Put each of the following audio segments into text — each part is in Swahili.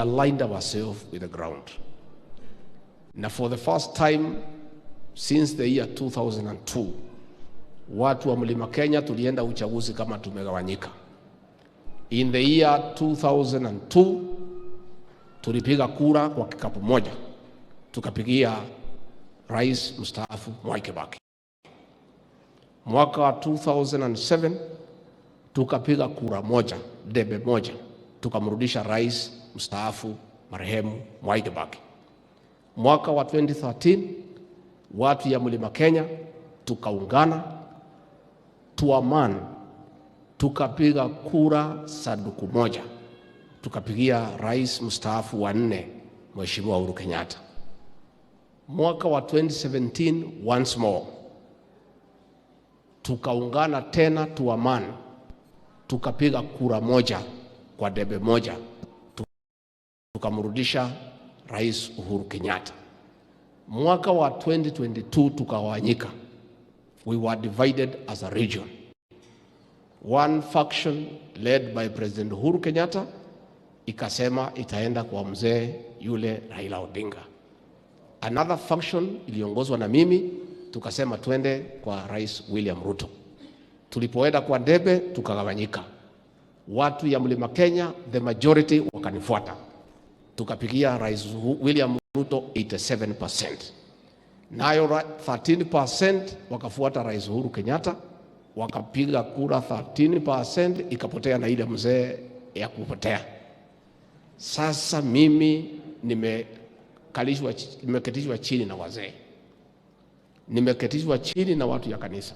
Aligned ourselves with the ground. Na for the first time since the year 2002, watu wa Mlima Kenya tulienda uchaguzi kama tumegawanyika. In the year 2002 tulipiga kura kwa kikapu moja, tukapigia rais mstaafu Mwai Kibaki. Mwaka wa 2007 tukapiga kura moja, debe moja, tukamrudisha rais mstaafu marehemu Mwai Kibaki. Mwaka wa 2013 watu ya Mlima Kenya tukaungana to a man, tukapiga kura sanduku moja, tukapigia rais mstaafu wa nne, Mheshimiwa Uhuru Kenyatta. Mwaka wa 2017, once more tukaungana tena to a man, tukapiga kura moja kwa debe moja, tukamrudisha Rais Uhuru Kenyatta. Mwaka wa 2022 tukagawanyika, we were divided as a region. One faction led by President Uhuru Kenyatta ikasema itaenda kwa mzee yule Raila Odinga. Another faction iliongozwa na mimi tukasema twende kwa Rais William Ruto. Tulipoenda kwa debe tukagawanyika. Watu ya Mlima Kenya, the majority, wakanifuata, tukapigia Rais William Ruto 87%, nayo 13% wakafuata Rais Uhuru Kenyatta, wakapiga kura 13%, ikapotea na ile mzee ya kupotea. Sasa mimi nimekalishwa, nimeketishwa chini na wazee, nimeketishwa chini na watu ya kanisa,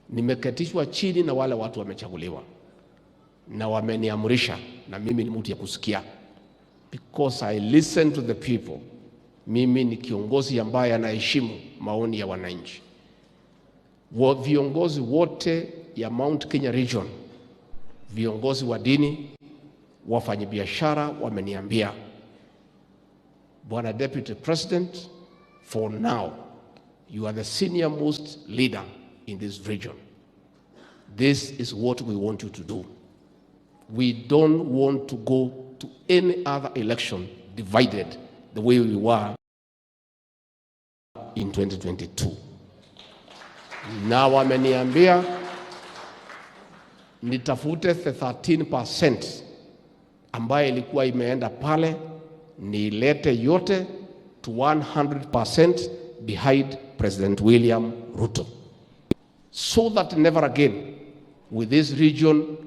nimeketishwa chini na wale watu wamechaguliwa, na wameniamrisha, na mimi ni mtu ya kusikia, because I listen to the people. Mimi ni kiongozi ambaye anaheshimu maoni ya wananchi. Viongozi wote ya Mount Kenya Region, viongozi wa dini, wafanyabiashara wameniambia, "Bwana Deputy President, for now you are the senior most leader in this region. This is what we want you to do. We don't want to go to any other election divided the way we were in 2022." Na wameniambia nitafute the 13% ambayo ilikuwa imeenda pale, niilete yote to 100% behind President William Ruto, so that never again will this region